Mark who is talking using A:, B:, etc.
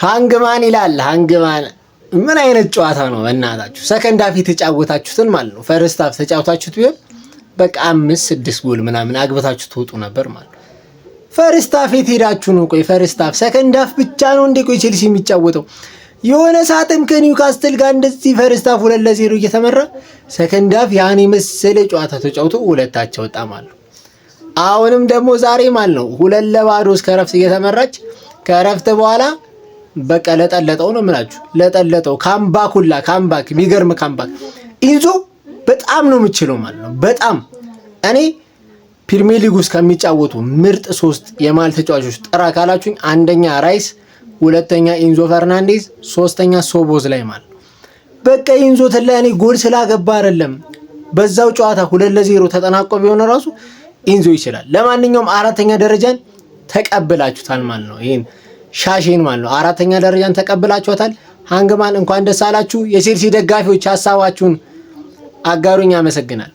A: Hangman ይላል። Hangman ምን አይነት ጨዋታ ነው በእናታችሁ? Second half የተጫወታችሁትን ማለት ነው። First half ተጫውታችሁት ቢሆን በቃ አምስት ስድስት ጎል ምናምን አግብታችሁ ትወጡ ነበር ማለት ነው። First half የት ሄዳችሁ ነው? ቆይ first half second half ብቻ ነው እንዴ? ቆይ ቼልሲ የሚጫወተው የሆነ ሰዓትም ከኒውካስትል ጋር እንደዚህ first half 2-0 እየተመራ second half ያን የመሰለ ጨዋታ ተጫውቶ ሁለታቸው ወጣ ማለት ነው። አሁንም ደግሞ ዛሬ ማለት ነው 2-0 እስከ ረፍት እየተመራች ከረፍት በኋላ በቃ ለጠለጠው ነው የምላችሁ። ለጠለጠው comeback ሁላ comeback፣ የሚገርም comeback። ኢንዞ በጣም ነው የምችለው ማለት ነው። በጣም እኔ ፕሪሚየር ሊግ ውስጥ ከሚጫወቱ ምርጥ ሶስት የመሀል ተጫዋቾች ጥራ ካላችሁኝ አንደኛ ራይስ፣ ሁለተኛ ኢንዞ ፈርናንዴዝ፣ ሶስተኛ ሶቦዝላይ ማለት ነው። በቃ ኢንዞ ለእኔ ጎል ስላገባ አይደለም፣ በዛው ጨዋታ 2-0 ተጠናቆ ቢሆን ራሱ ኢንዞ ይችላል። ለማንኛውም አራተኛ ደረጃን ተቀብላችሁታል ማለት ነው። ይሄን ሻሼን ማለት ነው። አራተኛ ደረጃን ተቀብላችኋታል። Hangman እንኳን ደስ አላችሁ። የቼልሲ ደጋፊዎች ሀሳባችሁን አጋሩኝ። አመሰግናል።